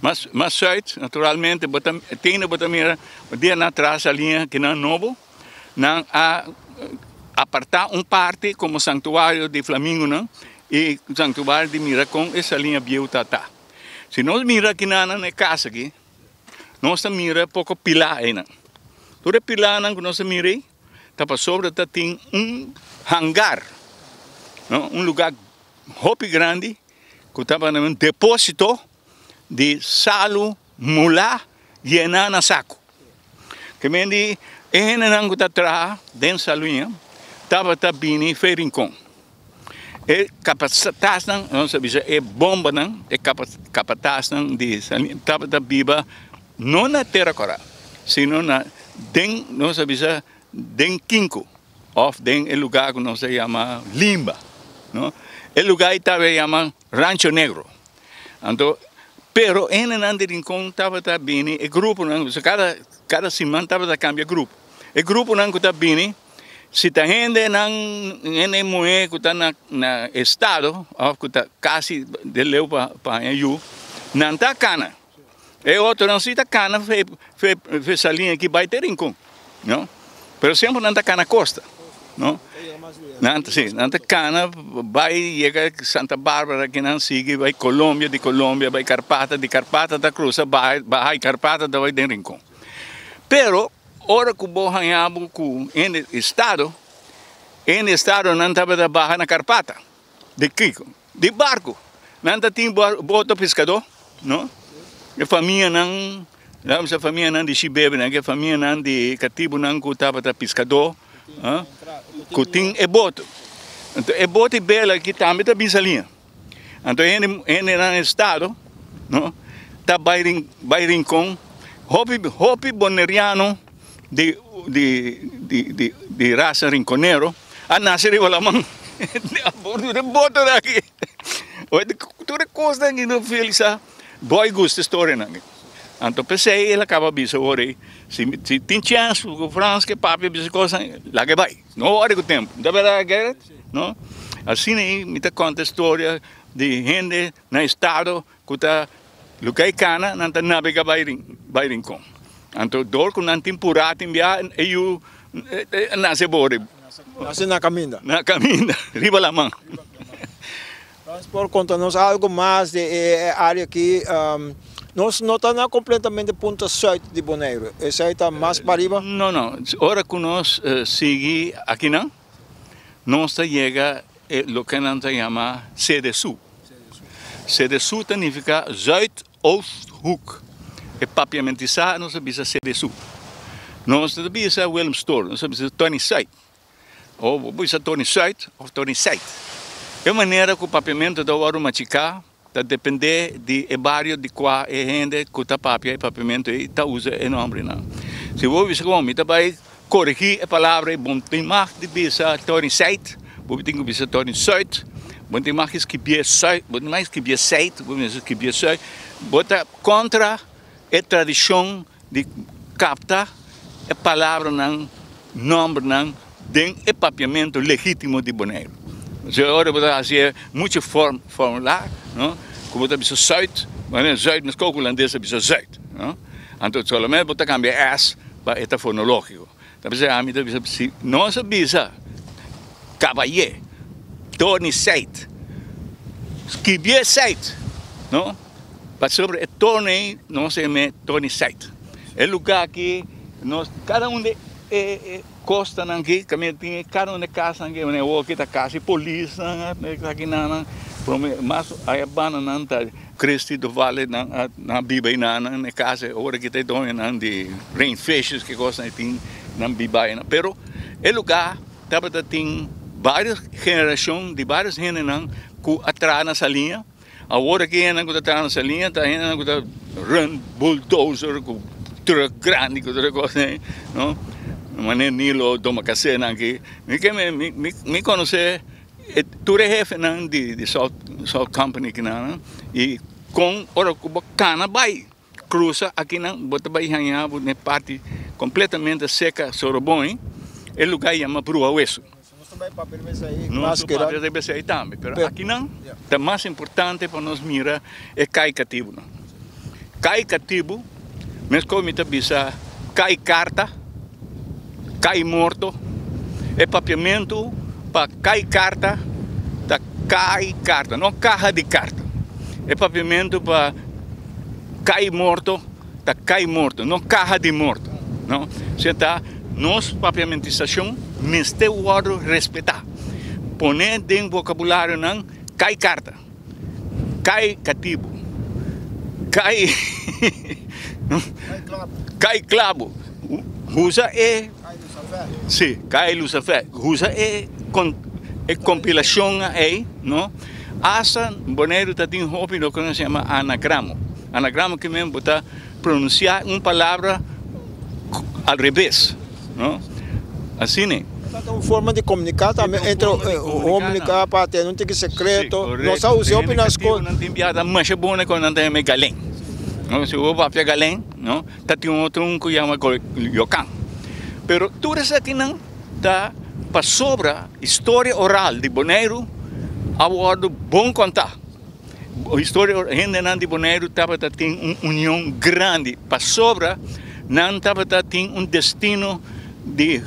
Mas mas sùit naturalmente bo ta tende bo ta mira dianan atras a liña kinan nobo. Nan a apartá un parti komo santuario di flamingonan i santuario di mira kon e saliña bieu ta ta. Si nos mira akinan na e kas aki, nos ta mira poko pilá einan. Tur e pilánan ku nos ta mira ei ta pasobra ta tin un hangar. No? Un lugá hopi grandi ku tabata un depósito di salu mulá yená na saku. Ke men di e hendenan ku ta traha den saluña tabata bini fe Rincon. E kapatasnan, nos a bisa e bombanan, e kapatasnan di saluña tabata biba no na Tera Kòrá, sino na den, nos a bisa den Kinku òf den e lugá ku nos a yama Limba, no. E lugá ei tabata yama Rancho Negro. Anto, pero hendenan di Rincon tabata bini, e gruponan, pasobra kada, kada siman tabata kambia grupo. E gruponan ku ta bini, si ta hendenan, hende muhé ku ta na na estado òf ku ta kasi de leu pa pa haña yu, nan ta kana. E otronan si ta kana fe fe fe saliña aki bai te Rincon, no. Pero semper nan ta kana kosta, no. Nan ta si, nan ta kana bai yega Santa Barbara aki nan sigui bai Colombia, di Colombia bai Karpata, di Karpata ta krusa bai baha Karpata ta bai den Rincon. Pero ora ku bo haña bo ku hende estado, hende estado nan tabata baha na Karpata. Di kiko? Di barku. Nan ta tin boto piskadó, no? E famianan, laga bisa famianan di Shibebenan, e famianan di katibunan ku tabata piskadó, ku tin e boto. Anto e boto di bela aki tambe ta bin Saliña. Anto e hende, hendenan estado, no, ta bai bai Rincon. Hopi, hopi boneriano di di di di di rasa rinconero a nase riba laman a bordo den boto aki tur e kosnan aki no Felisa boy gusta e storianan aki anto p'esei el a kaba bisa ora ei si si tin chèns ku Frans ke papia bisa kosnan laga e bai no wòrdu ku tempu ta bèrdat Gerrit no asina ei mi ta konta e storia di hende na estado Ku ta luka e kana, nan ta nabega bai bai Rincon. Anto dor ku nan tin purá tin bia e yu nase borde. Nase na kaminda. Na kaminda, riba laman. Frans por konta nos algu mas di e área aki. Nos no ta na kompletamente punta sùit di Boneiru. Esei ta mas pariba? No, no. Ora ku nos sigui akinan, nos ta yega e loke nan ta yama Sede Su. Sedesu ta nifiká Zuidoosthoek. E papiamentisá nos ta bisa Sedesu. Nos no ta bisa Willemstoren, nos ta bisa Tony Zuid. O bo bisa Tony Zuid òf Tony Zuid. E manera ku papiamentu ta wòrdu machiká ta dependé di e bario di kua e hende ku ta papia e papiamentu ei ta usa e nòmbernan. Si bo bisa ku mi ta bai Korigí e palabra ei, bo no tin mag di bisa Tony Seit, bo tin ku bisa Tony Suit, bo no tin mag di skibié Suit, bo no tin mag di skibié Seit, bo mester skibié Suit. Bo ta kontra e tradishon di kapta e palabranan, nòmbernan den e papiamentu legítimo di Boneiru. Pasobra ora bo ta hasi e muchu formular, no, ku bo ta bisa Suit, Zuid, meskos ku hulandes ta bisa Zuid, no. Anto solamente bo ta cambia e s pa e ta fonologico. Ta bisa ami ta bisa si nos a bisa cabaye, Tony Seit, skibie Seit, no? Pasobra e Tony nos a yam'e Tony Seit. E lugar aki nos cada un di e costanan aki caminda tin cada un di e casnan aki, awor aki ta casi polisnan aki nan, prome mas aya bandanan ta. Christy Dovale nan a nan biba einan na e casa e ora ki ta e doñonan di Rain Fishes ki cosnan e tin nan biba einan pero e lugar tabata tin varios generacion di varios hendenan cu a traha na Saliña awor aki hendenan cu ta traha na Saliña ta hendenan cu ta run bulldozer cu truck grandi cu tur e cosnan ei no manera Nilo Domacasenan aki mi ke mi conoce. E tur e hefenan di di salt salt company kinan y con ora cu bo cana bay cruza akinan bo ta bay haña bo den parti completamente seca Sorobon e lugar yama Brua Wesu. Nos ta bay papia riba esey mas que papia riba esey tambe pero akinan ta mas importante pa nos mira e kai katibunan. Kai katibu mescos mi ta bisa kai carta. Kai morto. E papiamentu pa kai karta ta kai karta, no kaha di karta. E papiamentu pa kai morto ta kai morto, no kaha di morto. No. Seta nos papiamentisashon mester wòrdu respetá. Pone den vokabularionan kai karta, kai katibu, kai kai klabu. Usa e si, kai lusafè. Usa e e kompilashon ei, no? Asta Boneiru ta tin hopi loke nos yama anagramo. Anagramo ke men bo ta pronunsiá un palabra al rebes, no? Asina. Ta un forma di komuniká tambe entre komuniká pa tene un tiki sekreto. Nos a usa hopi na skol. Nan tin biaha masha bon ku nan ta yama galen. No, si bo papia galen, no, ta tin otro un ku yama yokan. Pero tur esakinan ta pasobra historia oral di Boneiru a wòrdu bon kontá. Historia hendenan di Boneiru tabata tin un union grandi pasobra nan tabata tin un destino di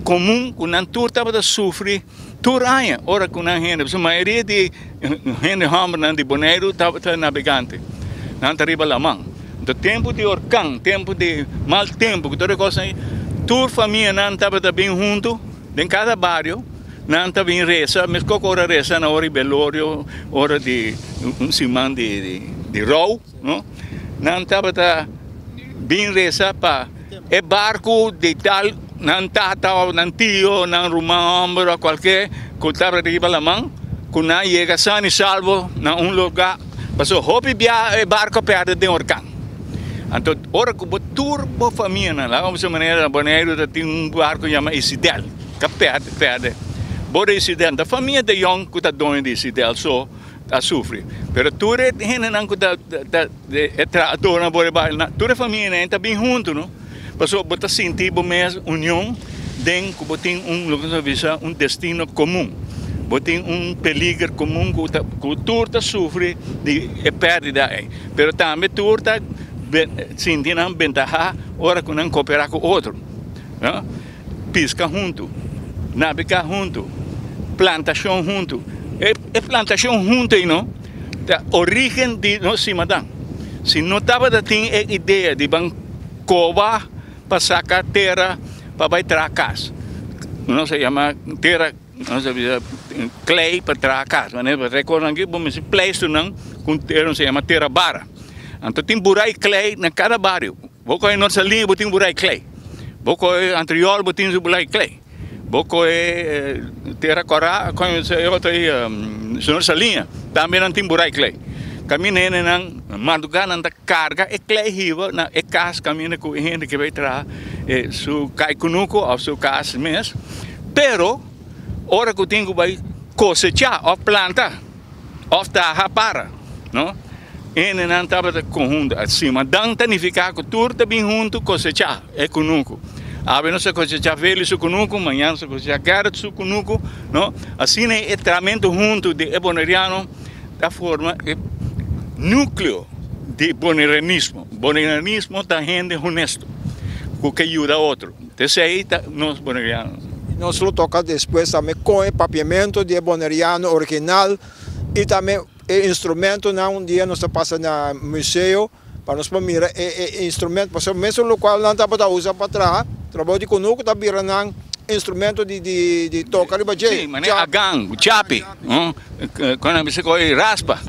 komun ku nan tur tabata sufri tur aña ora ku nan hende pasobra mayoria di hende hòmbernan di Boneiru tabata nabegante nan ta riba laman enton tempu di orkan tempu di mal tempu ku tur e kosnan ei tur famianan tabata bin huntu den kada bario. Nan ta bin resa, meskos ku ora resa na ora di belorio, ora di un siman di rou, no? Nan tabata bin resa pa e barku di tal nan tata òf nan tio, nan ruman hòmber òf kualke ku tabata riba laman, ku nan yega san i salvo na un lugá, pasobra hopi bia e barku a pèrdè den orkan. Anto ora ku bo tur bo famianan, laga bo bisa manera na Boneiru ta tin un barku yama Isidel. Ta perde perde bo residente. Ta famia de Jong ku ta doño di Isidel so ta sufri. Pero tur e hendenan ku ta ta e trahadornan por e bario tur e famianan ta bin huntu no. Pasobra bo ta sinti bo mes union den ku bo tin un loke nos ta bisa un destino komun. Bo tin un peliger komun ku ta ku tur ta sufri di e pèrdida ei. Pero tambe tur ta sinti nan bentaha ora ku nan koperá ku otro. Piska huntu, nabegá huntu, plantashon huntu. E plantashon huntu ei no ta orígen di nos simadan. Si no tabata tin e idea di ban koba pa saka tera pa bai traha kas, nos a yama tera, nos a bisa klei pa traha kas. Manera bo rekorda aki bo mester pleisternan ku tera nos a yama tera bara. Anto tin burai klei na kada bario. Bo kohe North Saline bo tin burai klei. Bo kohe Antriol bo tin su burai klei. Bo kohe Tera Kora e otro ei North Saline tambe nan tin burai klei. Kaminda hendenan madruga nan ta karga e klei hiba na e kas kaminda ku e hende ke bai traha su kai kunuku òf su kas mes. Pero ora ku tin ku bai kosechá òf planta òf traha para no. Hendenan tabata konhunto asina. Dan ta nifiká ku tur ta bin huntu kosechá e kunuku. Awe nos a kosechá Feli su kunuku, mañana nos a kosechá Gerrit su kunuku, no? Asina e tramentu huntu di e boneriano ta forma e núkleo di bonerianismo. Bonerianismo ta hende honesto ku ke yuda otro. Esei ta nos boneriano. Nos lo toka despues tambe kon e papiamentu di e boneriano original i tambe. E instrumentonan un dia nos ta pasa na museo pa nos por mira e e instrumento pasobra mesun locual nan tabata usa pa traha trabou di kunuku ta bira nan instrumento di di di toka riba dje. Si, manera agan, chapi, ku nan bisa koe raspa,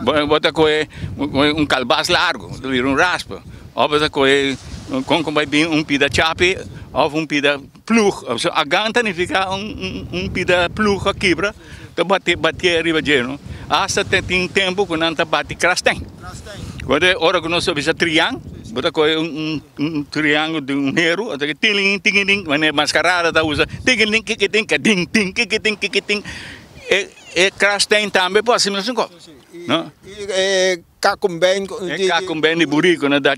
bo ta koe un kalbas largu ta bira un raspa, òf bo ta koe kon ku bai bin un pida chapi òf un pida plug, agan ta nifiká un pida plug a kibra. Ta bati batié riba dje no. Asta te tin tempu ku nan ta bati krasten. Worde ora ku nos ta bisa trian, bo ta kohe un un triangulo di un heru, anto ke tilin tingiling, manera maskarada ta usa tingiling kikitin kadin tin kikitin kikitin. E e krasten tambe por hasi mesun kos, no. I e kakumbein E kakumbein di buriku na da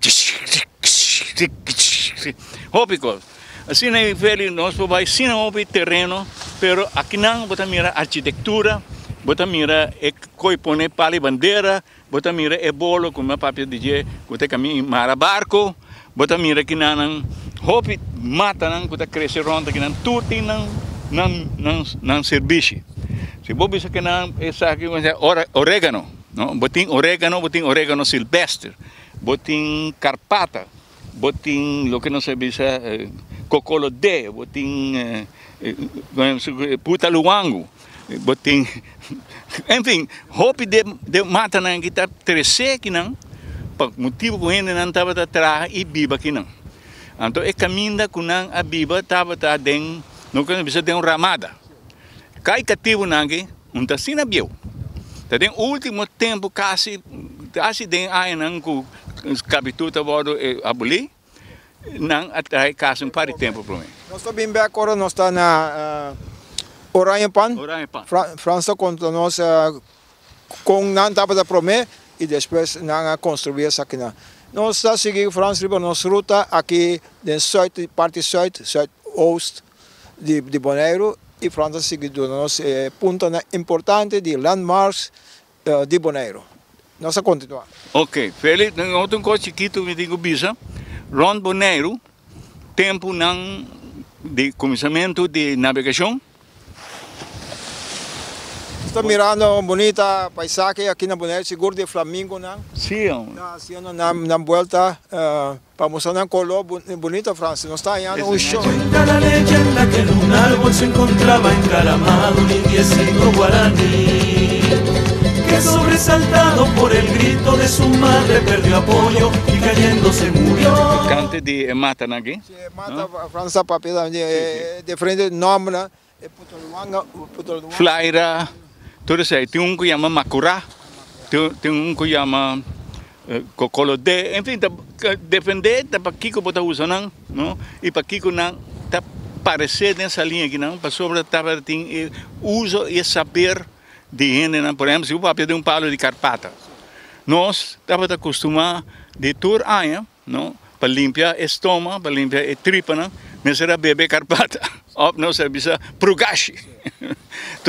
hopi kos. Asina e veli nos por bai asina hopi tereno, pero akinan bo ta mira architektura, bo ta mira e koi pone pali bandera, bo ta mira e bolo ku mi a papia di dje ku ta kaminda mara barko, bo ta mira kinanan hopi matanan ku ta krese rònt akinan tur tin nan nan nan nan sirbishi. Si bo bisa kinan esaki oregano, no, bo tin oregano, bo tin oregano silvestre, bo tin karpata. Bo tin loke nos a bisa kokolodé, bo tin puta luangu. Bo tin, enfin, hopi de de matanan aki ta trese akinan pa motibu ku hendenan tabata traha i biba akinan. Anto e kaminda ku nan a biba tabata den, no ku nan bisa den un ramada. Kai katibunan aki un ta asina bieu. Ta den ultimo tempu kasi kasi den añanan ku sklabitut a wòrdu abolí, nan a traha e kas un par di tempu promé. Nos ta bin bèk ora nos ta na Oranje Pan. Oranje Pan. Frans ta konta nos kon nan tabata promé i despues nan a konstruí esakinan. Nos ta sigui Frans riba nos ruta aki den sùit, parti sùit, sùit-oost di Boneiru i Frans a sigui duna nos e puntonan importante di landmarks di Boneiru. Nos a kontinuá. Ok, Feli, tin otro kos chikitu mi tin ku bisa. Rònt Boneiru, tempunan di kuminsamentu di nabegashon. Nos ta mirando un bunita paisahe aki na Boneiru, sigur di e flamingonan. Sí. Ta hasiendo nan buelta pa mustra nan koló bunito, Francis. Nos ta hañando un show. Cuenta la leyenda que en un árbol se encontraba encaramado un indiecito guaraní que sobresaltado por el grito de su madre perdió apoyo y cayendo se murió. Tocante di e matanan aki. Sí, e mata, Frans ta papia tambe di e diferente nombernan, e putoluanga, putoluanga. Flaira, tur esei. Tin un ku yama makurá, tin un ku yama kokolodé, enfin ta depende ta pakiko bo ta usa nan, no, i pakiko nan ta paresé den saliña akinan, pasobra tabatin e uso i e saber di hendenan. Por ehempel, si bo papia di un palo di karpata, nos tabata kustumá di tur aña, no, pa limpia e stoma, pa limpia e tripanan, mester a bebe karpata òf nos a bisa prugashi.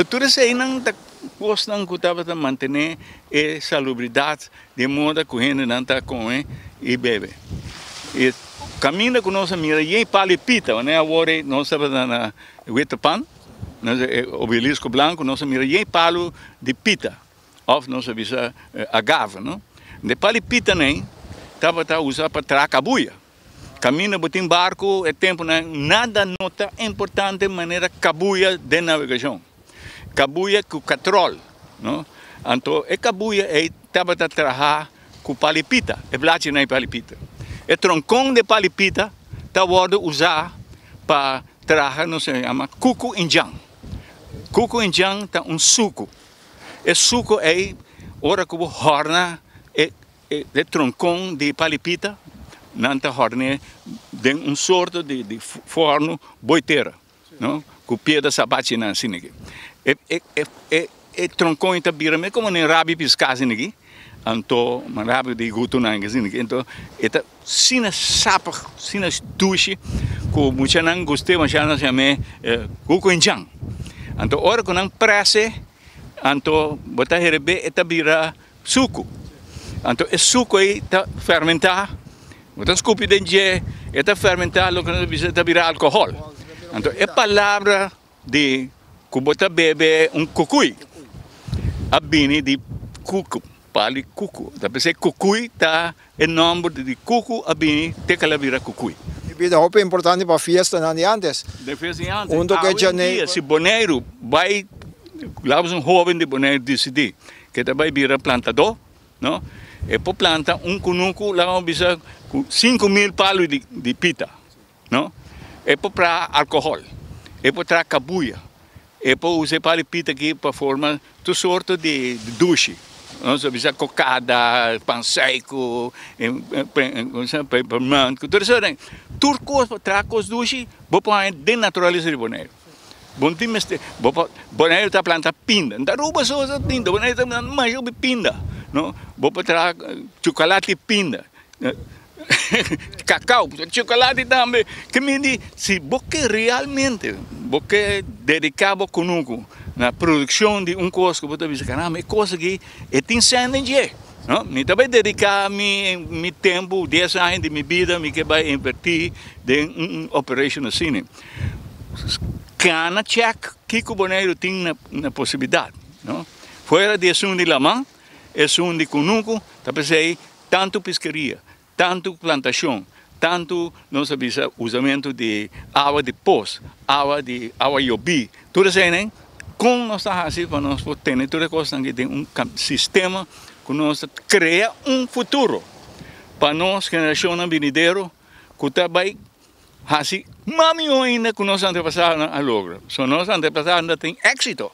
Tur eseinan ta kosnan ku tabata mantené e salubridat di moda ku hendenan ta kome i bebe. E kaminda ku nos a mira yen palo i pita, wanneer awor nos tabata na Witte Pan, e obelisco blanco, nos a mira yen palo di pita, òf nos a bisa agave, no? De palo i pita nei tabata usa pa traha kabuya. Kaminda bo tin barku e tempunan nada no ta importante manera kabuya den navegashon. Kabuya ku katròl, no? Anto e kabuya ei tabata traha ku palipita, e blachinan di palipita. E tronkon di palipita ta wòrdu usá pa traha nos a yama kuku indjan. Kuku indjan ta un suku. E suku ei ora ku bo hòrna e E tronkon di palipita nan ta horne den un sorto di forno boi tera, no? Ku piedra sabachi nan asina aki. E tronkon ta bira mes komo den rabi piská asina aki, anto rabi di gutunan asina aki, anto e ta asina sapig, asina dushi ku muchanan gust'é masha nan yam'é kukuinjan. Anto ora ku nan prese anto bo ta herebé e ta bira Suku. Anto e suku ei ta fermentá, bo ta skupi den dje, e ta fermentá loke nos ta bisa ta bira alkohòl. Anto e palabra di ku bo ta bebe un kukui a bini di kuku, pali kuku. Ta p'esei kukui ta e nòmber di kuku a bini te ku el a bira kukui. E bida hopi importante pa fiestanan di ántes. De fiesta di ántes. Awe en dia si Boneiru bai, laga un hóben di Boneiru disidí Ke ta bai bira plantadó, no? E por planta un kunuku, laga nos bisa, ku 5000 palu di di pita, no? E por traha alkohòl, e por traha kabuya, e por usa e palu di pita aki pa forma tur sorto di dushi, nos ta bisa kokada, pan seiku, pepermint, tur esei. Tur kos pa traha kos dushi bo por haña den naturalesa di Boneiru. Bo no tin mester, bo por, Boneiru ta planta pinda, no ta Aruba so ta pinda, Boneiru ta planta masha hopi pinda, no, bo por traha chocolate pinda, cacao, chocolate tambe, ke mi di si bo ke realmente bo ke dedica bo kunuku na produccion di un kos ku bo ta bisa caramba e kos aki e tin sèn den dje, no, mi ta bai dedica mi mi tempu dies aña di mi bida mi ke bai inverti den un operation asina. Kana check kiko Boneiru tin na posibilidat, no? Fuera di esun di laman, esun di kunuku, ta p'esei tantu piskeria, tantu plantashon, tantu nos a bisa usamentu di awa di pos, awa di awa yobí, tur eseinan Kon nos ta hasi pa nos por tene tur e kosnan aki den un sistema ku nos ta krea un futuro pa nos generashonnan binidero ku ta bai hasi mas mihó ainda ku nos antepasadonan a logra. So nos antepasadonan ta tin éksito,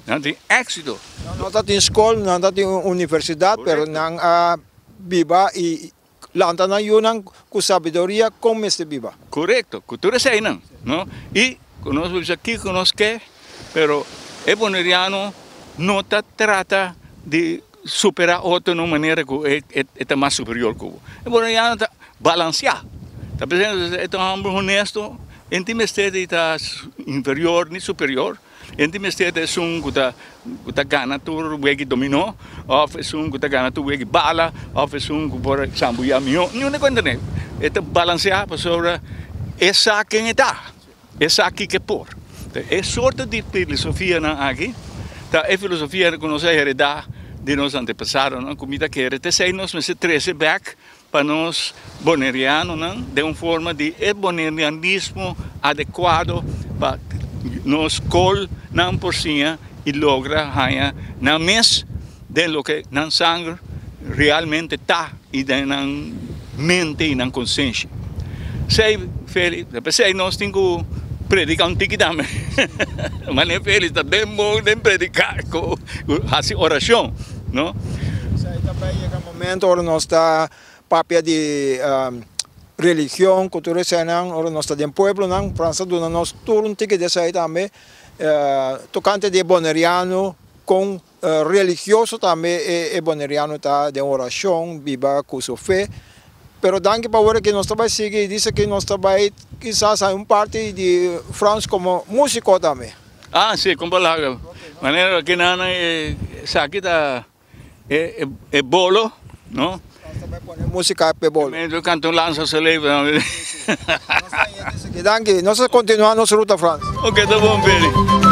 nan tin éksito. Nan no ta tin skol, nan ta tin universidat, pero nan a biba i lanta nan yunan ku sabiduria kon mester biba. Korekto, ku tur eseinan, no? I ku nos por bisa kiko nos ke, pero e boneriano no ta trata di superá otro na un manera ku e e ta mas superior ku bo. E boneriano ta balansiá, ta bisa e ta un hòmber honesto, e no tin mester di ta inferior ni superior. E no tin mester ta esun ku ta ku ta gana tur wegi dominó òf esun ku ta gana tur wegi bala òf esun ku por sambuyá mihó. Niun e kuenta n'e. E ta balanseá pasobra e sa ken e ta, e sa kiko e por. E sorto di filosofianan aki ta e filosofia ku nos a heredá di nos antepasadonan ku mi ta kere ta esei nos mester trese bèk pa nos bonerianonan den un forma di e bonerianismo adekuado pa nos skolnan por siña i logra haña nan mes den loke nan sanger realmente ta i den nan mente i nan konsenshi. Esei Feli, p'esei nos tin ku prediká un tiki tambe. Manera Feli ta den bon den prediká ku hasi orashon, no? Esei ta bai yega momento ora nos ta papia di religion ku tur eseinan, ora nos ta den pueblonan, Frans a duna nos tur un tiki di esei tambe, tokante di e boneriano kon religioso tambe e boneriano ta den orashon, biba ku su fe. Pero danki pa ora ku nos ta bai sigui dice ku nos ta bai kisas hay un parti di Frans komo musiko tambe. Ah si, kon palabra. Manera ki nan esaki ta e bolo, no? Nos ta bai pone musika p'e bolo. Mientras canto lansa su leven. Danki, nos ta kontinua nos ruta Frans. Ok, ta bon Peri.